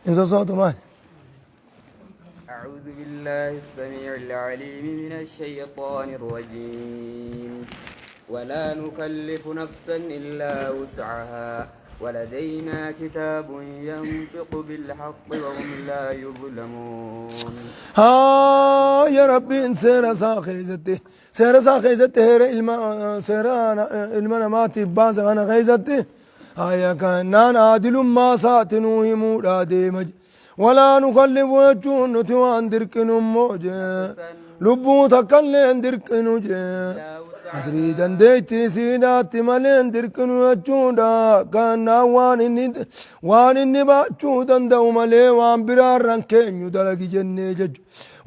Hin sossootu maali? أعوذ بالله السميع العليم من الشيطان الرجيم. ولا نكلف نفسا إلا وسعها، ولدينا كتاب ينطق بالحق وهم لا يظلمون. Haa ya Rabbiin seera isaa keessatti, seera isaa keessatti, heera ilma, seera ilma namaatiif baase kana keessatti, haya kannaan aadilummaa isaati nuu himuudhaa deema. Walaa nukallifu jechuun nuti waan dirqinu immoo jee, lubbuu takkallee hin dirqinu jee, adrii dandeettii siidhaatti malee hin dirqinu jechuudha. Kannaan waan inni baachuu danda'u malee waan biraarran keenyu dalagi jennee jechu,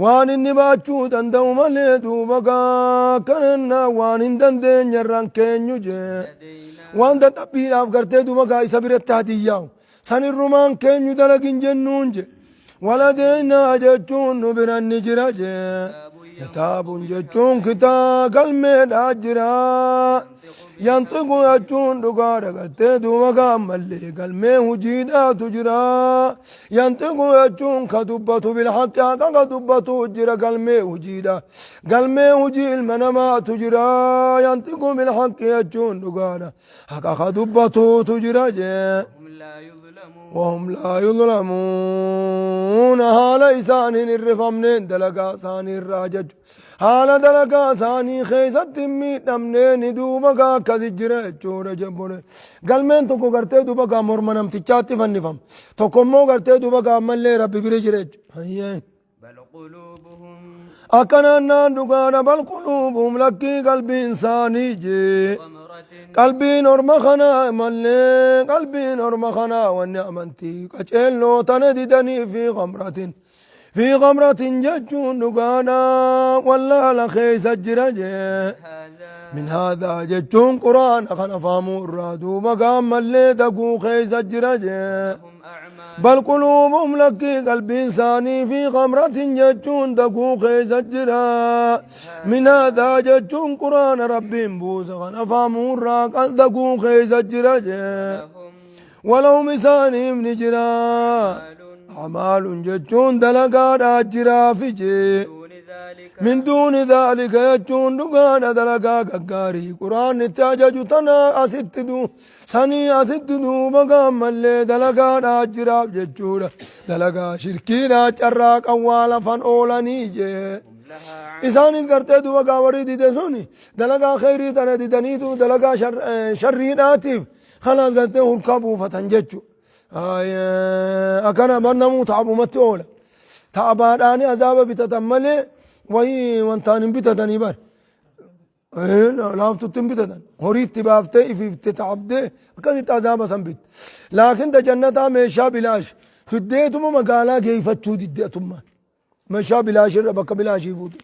waan inni baachuu danda'u malee. Duuba gaa kanannaa waan hin dandeenyerran keenyu jee, waan dadhabbiidhaaf gartee duuba gaa isa biratti hadiyyaa'u sanirrumaan keenyu dalagin jennuun je. Waladeynaa jechuun nu biran ni jira jee. Kitaabun jechuun kitaa galmeedhaa jira. Yanxiqu jechuun dhugaadha, gartee duuba gaa ammallee galmee hujiidhaatu jira. Yanxiqu jechuun ka dubbatu, bilhaqi, haqa ka dubbatu jira. Galmee hujiidha, galmee hujii ilma namaatu jira. Yanxiqu bilhaqi jechuun dhugaadha, haqa ka dubbatuutu jira jee. هم لا يظلمون. وهم لا يظلمون, haala isaan hin irrifamneen dalagaa isaanii irraa jechu, haala dalagaa isaanii keessatti hin miidhamneen. Duuba gaa akkasi jira jechuudha jebbone. Galmeen tokko gartee duuba gaa morma namtichaatti fannifama, tokko immoo gartee duuba gaa ammallee Rabbi bira jira jechuudha. بل قلوبهم Akkanaan naan dhugaadha. بل قلوبهم, lakkii, qalbiin isaanii jee. غمرة. Qalbiin orma kanaa mallee, qalbiin orma kanaa wanni amantii qaceelloo tana didanii في غمرة, في غمرة jechuun dhugaadha, wallaala keessa jira jee. هذا. من هذا jechuun quraana kana fahamuu irraa duuba gaammallee daguu keessa jira jee. هم أعمال. بل قلوبهم, lakkii, qalbiin isaanii في غمرة jechuun daguu keessa jira. من هذا jechuun quraana Rabbiin buusa kana fahamuu irraa daguu keessa jira jee. لهم ولهم, isaaniif ni jira. أعمال. أعمال jechuun dalagaadhaa jiraafi jee. دون ذلك. من دون ذلك jechuun dhugaadha, dalagaa gaggaarii quraanni itti ajaju tana asitti du sanii asitti duuba gaammallee dalagaadhaa jiraaf jechuudha. Dalagaa shirkiidhaa carraaqan waa lafan oolanii jee. هم لها Isaanis gartee duuba gaa warri dide suni dalagaa kheyrii tana didaniitu dalagaa sharriidhaatiif kanaas gartee hurkaa buufatan jechu. Akkana bar namuu ta'abumatti oola, ta'abaadhaani azaaba bitatan malee wayii wantaan hin bitatanii bar, laaftutti hin bitatan. Horiitti baaftee ifiifte ta'abdee akkasitti azaaba san bitte, laakiin ta jannataa meeshaa bilaash hiddeetuma magaalaa geeyfachuu didde, atummaan meeshaa bilaashirra bakka bilaashii fuute.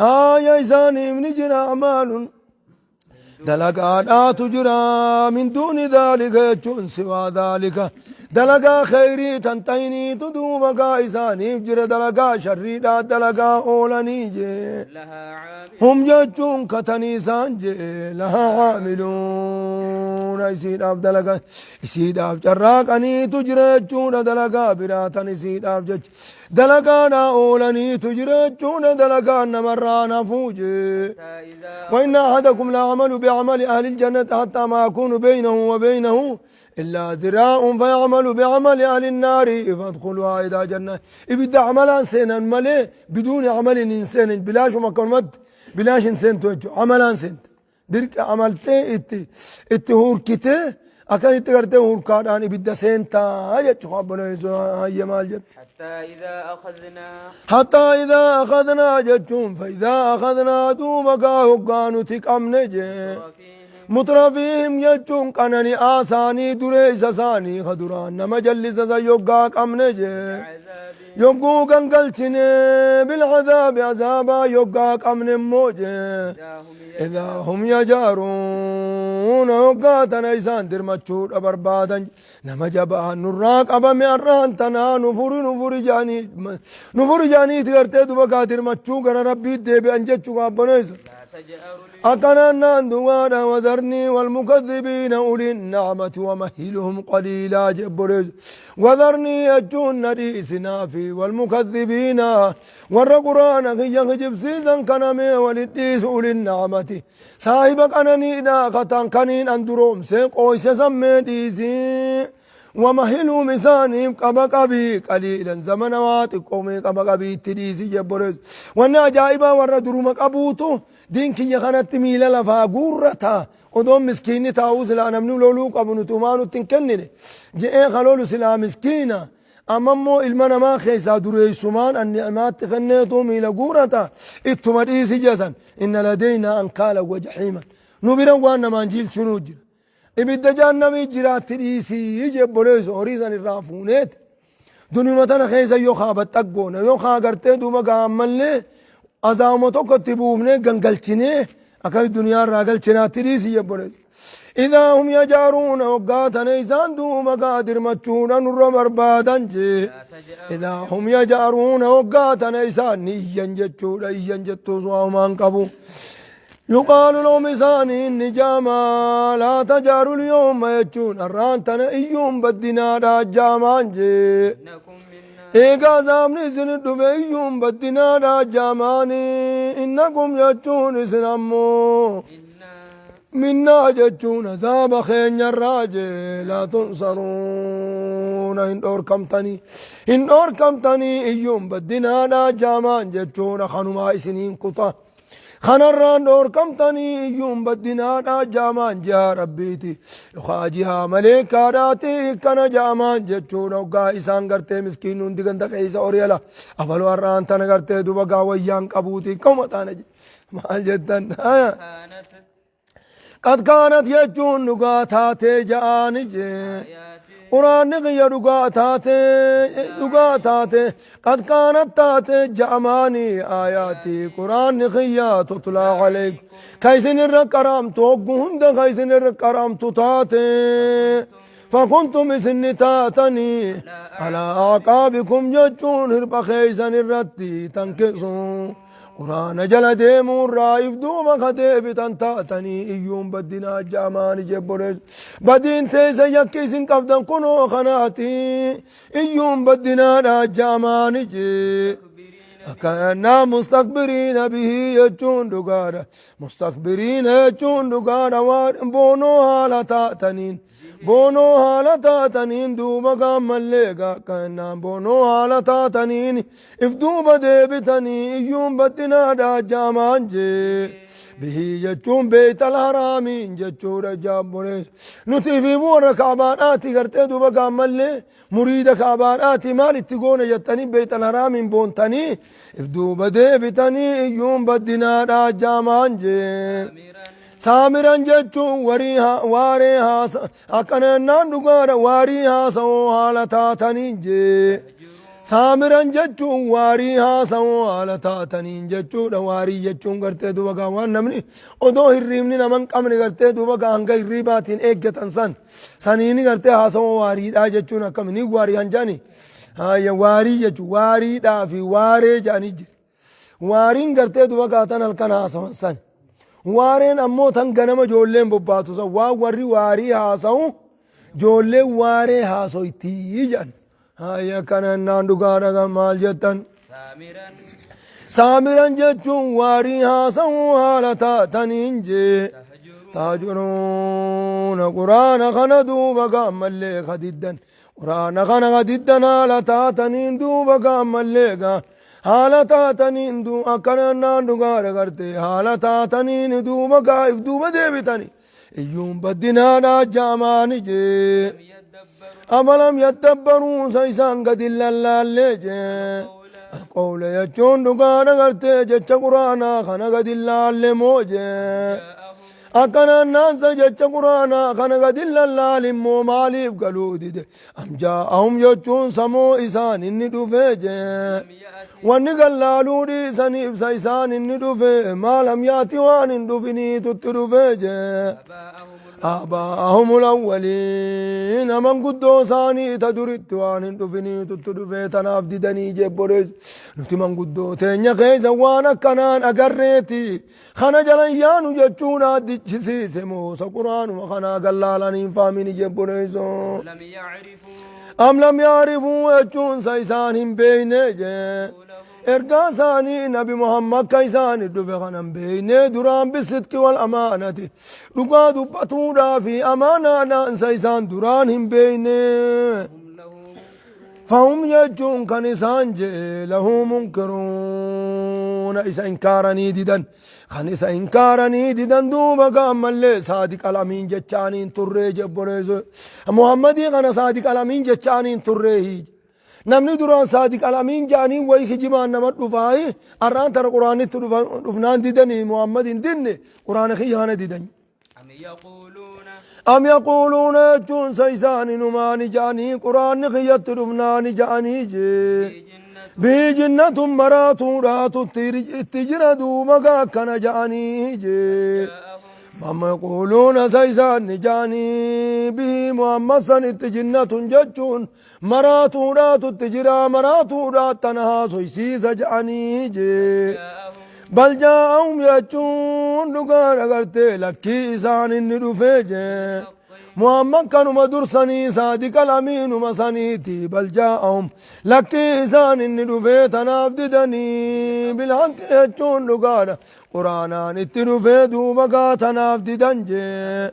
Haaya, isaaniif ni jira أعمال, dalagaadhaatu jira. من دون ذلك jechuun سوى ذلك, dalagaa kheyrii tan tayniitu duuba gaa isaaniif jira, dalagaa sharriidhaa dalagaa oolanii jee. لها عاملون. هم jechuun katanii isaan jee. لها عاملون, isiidhaaf dalagaa, isiidhaaf carraaqaniitu jira jechuudha. Dalagaa biraa tan isiidhaaf jecha dalagaadhaa oolaniitu jira jechuudha. Dalagaan namarraa hafuu jee. حتى إذا وإن أحدكم ليعمل بعمل أهل الجنة حتى ما يكون بينه وبينه إلا ذراع فيعمل بعمل أهل النار فيدخلها. إذا جنة ibidda amalaan seenan malee بدون عمل hin seenan. Bilaashuma akkanumatti bilaash hin seentu jechuudha. Amalaan seenta, dirqa amaltee itti hurkitee akkasitti gartee hurkaadhaan ibidda seentaa jechuudha. Obboleessoo, hayya, maal jettu? حتى إذا أخذنا. حتى إذا أخذنا jechuun فإذا أخذنا, duuba gaa hoggaa nuti qabne jee. مترفيهم. مترفيهم jechuun qanani'aa isaanii, dureessa isaanii ka duraan nama jallisa san yoggaa qabne jee. عذاب. Yogguu gangalchine, بالعذاب, azaabaa yoggaa qabne immoo jee. إذا هم إذا هم يجأرون, yoggaa tana isaan dirmachuudha barbaadan. Nama jabaan nurraa qabame har'aan tanaa, nu furi, nu furi jaanii, nu furi jaaniiti gartee duba gaa dirmachuu gara Rabbii deebi'an jechuu, gaabboneessa. لا تجأروا اليوم. Akkanaan naan dhugaadha wadarnii walmukadhibiina ulin na'amati wamahhiluhum qaliilaa jebboleessu. Wadarnii jechuun na dhiisinaa fi walmukadhibiina warra quraana kiyya kijibsiisan kana mee walit dhiisu ulin na'amati. Saahiba qananiidha kataan kaniin an duroomsee qooyse san mee dhiisii. Wamahhiluhum isaaniif qaba qabii qaliilan zamana waa xiqqoo mee qaba qabii itti dhiisi jebboleessu. Wanni ajaa'ibaa warra duruma qabuutu Diin kiyya kanatti miila lafaa guurrata odoon miskiinni taa'uu silaa namni loluu qabu nuti homaa nutti hin kennine je'ee ka lolu silaa miskiina amma immoo ilma namaa keessaa dureessumaan an ni'maatti kenneetuu miila guurata ittuma dhiisi jesan inna ladeynaa ankaala wa jahiiman nu bira waan namaan jiilchunuu jira ibidda jahannamii jiraatti dhiisii jee obboleessu horii san irraa fuuneet duniyuma tana keessa yoo kaa baxxaggoona yoo kaa gartee duuba gaa ammallee azaabuma tokko itti buufnee gangalchinee akkas duniyaa irraa galchinaatti dhiisii jee obboleessu. Idaa hum yajaaruuna waggaa tana isaan duuba gaa dirmachuudha nurra barbaadan jee. Idaa hum yajaaruuna waggaa tana isaan ni iyyan jechuudha iyyan jettuus waa humaan qabu. Yuqaalu lahum isaaniin ni jaama laa tajaaru lyawma jechuun har'aan tana iyyuun baddinaadha jaamaan jee. Innakum minna. Eega azaabni isin dhufe iyyuun baddinaadha jaamaani innakum jechuun isin ammoo Inna. minnaa jechuun azaaba keenyarraa jee laa tunsaruuna hin dhoorkamtanii hin dhoorkamtanii iyyuun baddinaadha jaamaan jechuudha kanumaa isiniin kuta. Kanarraan dhoorkamtanii iyyuun baddinaadhaa jaamaan jihaa rabbiiti. Yookaa jihaa maleekaadhaati kana jaamaan jechuudha. Hoggaa isaan gartee miskiinni hundi ganda keessa ori'ala. Abaloo har'aan tana gartee duba gaa wayyaan qabuuti akkuma taana maal jettan. Kaanat. Qad kaanat jechuun dhugaa taatee ja'aani jee. Quraanni kiyya dhugaa taatee dhugaa taate qad kaanat taate ja'amaani aayaati quraanni kiyya tutlaa alaykum ka isin irra qaraamtu hoggu hunda ka isin irra qaraamtu taate fakuntum isinni taatanii alaa aqaabikum jechuun hirpha keeysan irratti tankisu Qur'aana jala deemuurraa if duuba ka deebitan taatanii iyyuun baddinaa jaamaani jebboreessu. Badiin teessa yakki isin qabdan kunoo kanaati iyyuun baddinaadha jaamaani jee. Akkanaa mustakbiriina bihii jechuun dhugaadha. Mustakbiriina jechuun dhugaadha waan boonoo haala taataniin. Boonoo haala taataniin duuba gaammallee gaakkannaan boonoo haala taataniin if duuba deebitanii iyyuun baddinaadha jaamaan jee. Bihii jechuun beeytal haraamiin jechuudha jaabbolees. Nuti ifiifuu warra kaabaadhaati gartee duuba gaammallee muriida kaabaadhaati maal itti goona jettanii beeytal haraamiin boontanii if duuba deebitanii iyyuun baddinaadha jaamaan jee. Saamiran jechuun warii waaree haasa akkana jennaan dhugaadha waarii haasawoo haala taataniin jee. Saamiran jechuun waarii haasawoo haala taataniin jechuudha. Waarii jechuun gartee duuba gaa waan namni odoo hirriibni nama hin qabne gartee duuba gaa hanga hirriibaatiin eeggatan san saniini gartee haasawoo waariidhaa jechuun akkami ni waarii hanjaani. Haaya waarii jechuun waariidhaa fi waaree jedhanii jira. Waariin gartee duba gaa tan halkan haasawan san. Waareen ammoo tan ganama ijoolleen bobbaatu san waan warri waarii haasawu ijoolleen waaree haasoytii jedhan. Hayya kana naan dhugaa dhaga maal jettan. Saamiran. Saamiran jechuun waarii haasawuu haala taataniin jee. Tahjuruuna quraana kana duuba gaammallee kadiddan. Quraana kana ka diddan haala taataniin duuba ka ammallee ka haala taataniin du akkana naan dhugaadha garte haala taataniin duuba ka if duuba deebitani iyyuun baddinaadha jaamaani jee afalam yaddabbaruu sa isaan gadi lallaallee jee alqawla jechuun dhugaadha gartee jecha quraanaa kana gadi laalle moo jee Akkanaan naansa jecha quraanaa kana gad hin lallaalin moo maaliif galuu dide? Am jaa'ahum jechuun samoo isaan inni dhufee jee. Wanni gallaaluu dhiisaniif sa isaan inni dhufe maalam yaati waan hin dhufiniitutti dhufee jee. Aabaa'ahum al-awwaliina manguddoo isaanii ta duritti waan hin dhufiniitu itti dhufee tanaaf didanii jebboreessu. Nuti manguddoo teenya keessa waan akkanaan agarreeti. Kana jalan yaanu jechuun addichisiise moosa quraanuma kanaa gallaalanii hin faamini jebboreessu. Lam yacrifuu Am lam yaarifuu jechuun sa isaan hin beeyne jee. Ergaa isaanii Nabi Muhammad ka isaani dhufe kana hin beeyne duraan bisidqi wal amaanati dhugaa dubbatuudhaa fi amaanaadhaan sa isaan duraan hin beeyne. hum lahu munkiruun. Fahum jechuun kan isaan jee lahu munkiruuna isa inkaaranii didan. Kan isa inkaaranii didan duuba gaammallee saadiq alamiin jechaaniin turree jebboleessu. Muhammadii kana saadiq alamiin jechaaniin turree hiij. Namni duraan saadiq alamiin ja'anii wayi kijimaan nama dhufaayi arraan tana quraanitti dhufnaan didanii Muhammad hin dinne quraana kiyya kana didan. Am yaquuluuna Am yaquuluuna jechuun sa isaaninumaani ja'anii quraanni kiyyatti dhufnaani ja'anii jee. fi jinnatu Bii jinnatun maraatuudhaatu itti jira duuba gaa akkana ja'anii jee. jaa'ahum Amma yaquuluuna sa isaanni ja'anii bihi Muhammad sanitti jinnatun jechuun maraatuudhaatu itti jira maraatuudhaa tana haasoysiisa ja'anii jee. jaa'ahum Bal jaa'ahum jechuun dhugaan agartee lakkii isaan inni dhufee jee. Muhammad kanuma dursanii saadiqa lamiinuma saniiti bal jaa'ahum lakkii isaan inni dhufee tanaaf didanii bilhaqqi jechuun dhugaadha quraanaan itti dhufee duuba gaa tanaaf didan jee.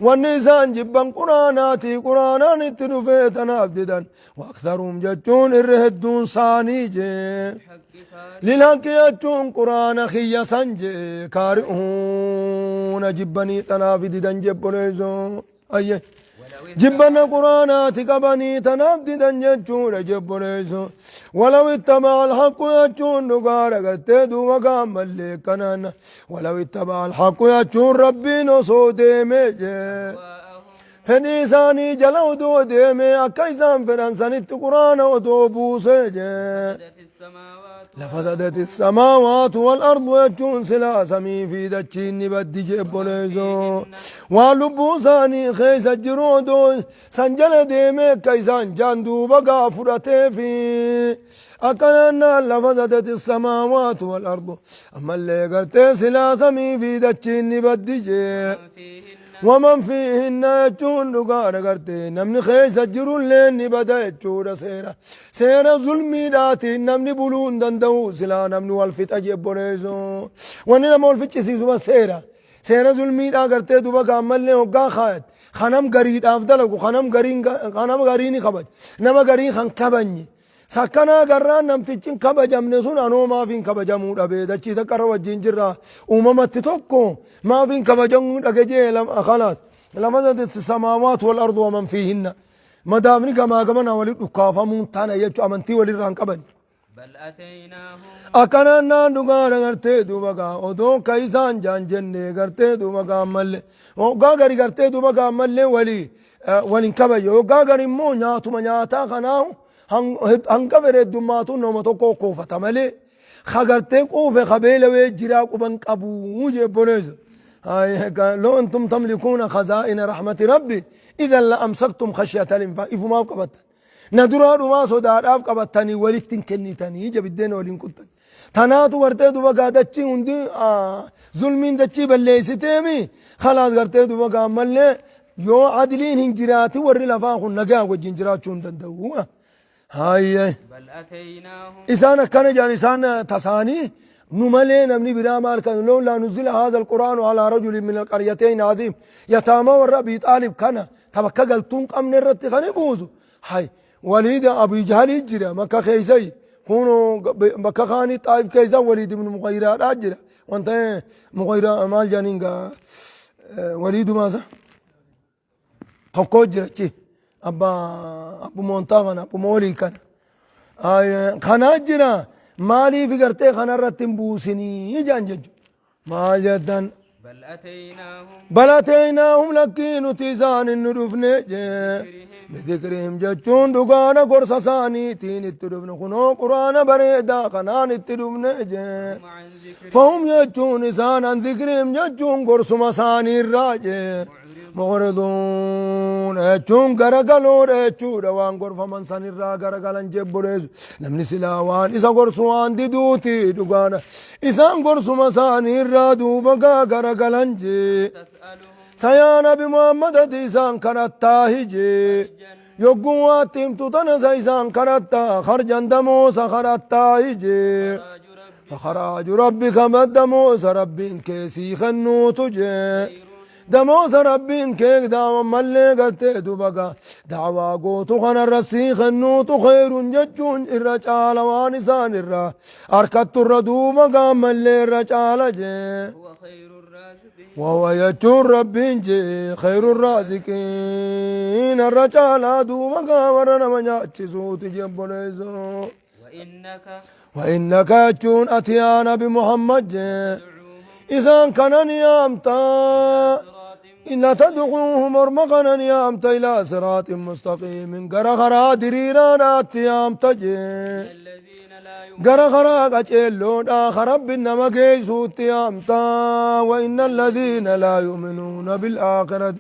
Wanni isaan jibban quraanaati quraanaan itti dhufee tanaaf didan waktharuum jechuun irra hedduun saanii jee. haqqi kaari Lilhaqqi jechuun quraana kiyya san jee kaari'uuna jibbanii tanaaf didan jebboleessoo. Ayye. walaw Jibbanna quraanaati qabanii tanaaf didan jechuudha jebboleessoo. Walaw ittaba'a alhaqqu jechuun dhugaadha gartee duuba gaammallee kanaan. Walaw ittaba'a alhaqqu jechuun rabbiin osoo deemee jee. waa'ahum Fedhii isaanii jala odoo deemee akka isaan fedhan sanitti quraana odoo buusee jee. لفسدت السماوات لفسدت السماوات والأرض jechuun silaa samii fi dachiin ni baddi jebboleessoo. Waan lubbuu isaanii keessa jiru odoo san jala deemee akka isaan jaan duuba gaa fudhatee fi akkanaan لفسدت السماوات والأرض ammallee gartee silaa samii fi dachiin ni baddi jee. فيهن ومن فيهن jechuun dhugaadha gartee namni keessa jirullee ni bada jechuudha seera. Seera zulmiidhaatiin namni buluu hin danda'u silaa namni wal fixa jebboleessu. Wanni nama wal ficcisiisu seera. Seera zulmiidhaa gartee duba gaammallee hoggaa kaayat. Kanam gariidhaaf dalagu kanam gariin kanam garii ni kabaja. Nama garii kan kabajne. Sakkanaa garraan namtichi hin kabajamne sun anoo maaf hin kabajamuu dhabe dachii takka irra wajjin jirra uumamatti tokko maaf hin kabajamuu dhage jee khalaas لفسدت السماوات والأرض ومن فيهن madaafni gamaa gamana walitti dhukkaafamuun tana jechuu amantii walirraa hin qaban. بل أتيناهم Akkanaan naan dhugaadha gartee duuba gaa odoo ka isaan jaan jenne gartee duuba gaa ammallee hoggaa gari gartee duuba gaa ammallee walii walin kabaje hoggaa gari immoo nyaatuma nyaataa kanaa hanga fedhe heddummaatu nama tokko kuufata malee ka gartee quufe ka beelawee jiraa quban qabuu jebboleessa. لو أنتم تملكون خزائن رحمة ربي إذا لأمسكتم خشية الإنفاق إفما قبطت ندرا dhumaa sodaadhaaf qabattanii walitti hin kennitanii jabiddeen waliin kuttan. Tanaatu gartee duba gaa dachii hundi zulmiin dachii balleessiteemi khalaas gartee duba gaa ammallee yoo adliin hin jiraati warri lafaa kun nagaa wajjin jiraachuu hin danda'u. Hayyee. بل أتيناهم Isaan akkana jedhan isaan tasaanii nu malee namni biraa maal kan لولا نزل هذا القرآن على رجل من القريتين عظيم yataamaa warra Abii Xaalib kana tabakka galtuun qabne irratti kan buusu hay waliida Abii Jahalii jira makka keessayi kun bakka kaanii Xaayif keessa Waliid ibn Mughayraadhaa jira wanta Mughayraa maal jedhaniin gaa waliidumaasa tokko jira achi abbaa abbuma wantaa kana abbuma olii kana kanaa jira maaliif gartee kanarratti hin buusinii jedhan jechuudha maal jettan بل أتيناهم بل أتيناهم lakkii nuti isaan hin dhufne jee بذكرهم jechuun dhugaadha gorsa isaaniitiin itti dhufne kunoo quraana bareedaa kanaan itti dhufne jee عن ذكر فهم jechuun isaan عن ذكرهم jechuun gorsuma isaaniirraa jee Mucriduun jechuun garagaloodha jechuudha waan gorfaman sanirraa garagalan jebboleessu namni silaa waan isa gorsu waan diduuti dhugaadha isaan gorsuma isaanii irraa duuba gaa garagalan jee تسألهم sayaa nabi muhammadati isaan kadhattaa hijee yogguu waatti himtu tana sa isaan kadhattaa harjan damoosa kadhattaa hijee خراج ربك فخراج ربك ما دموس ربين كيسي خنوت جي دموس ربين كيك دعوة ملي قلت بقى دعوة قوتو خنا الرسي خنوت خير ججون الرجال وانسان الرا أركت الردو بقى ملي الرجال جي هو خير الرازقين وهو يجون ربين جي خير الرازقين الرجال دو بقى ورنا من يأتي سوت جنبوليزو وإنك وإنك يجون أتيانا بمحمد جي تدعوهم إذا كان نيامتا صراط إن تدعوهم أرمقنا نيامتا إلى صراط مستقيم غرغرا دريرانا تيامتا جي الذين لا يؤمنون غرغرا قچلودا خرب إنما كيسو تيامتا وإن الذين لا يؤمنون بالآخرة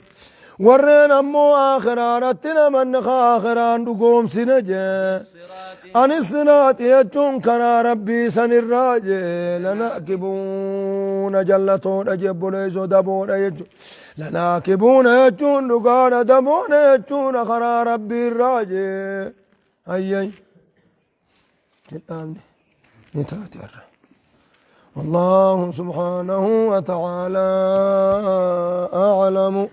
ورين أمو آخران رتنا من آخران دقوم سنجي صراط عن الصراط يجون كنا ربي سن الراجي لناكبون جلتون أجب ليسو دبون يجون لناكبون يجون لقان دبون يجون خرا ربي الراجي أي أي الآن نتاتي والله سبحانه وتعالى أعلم.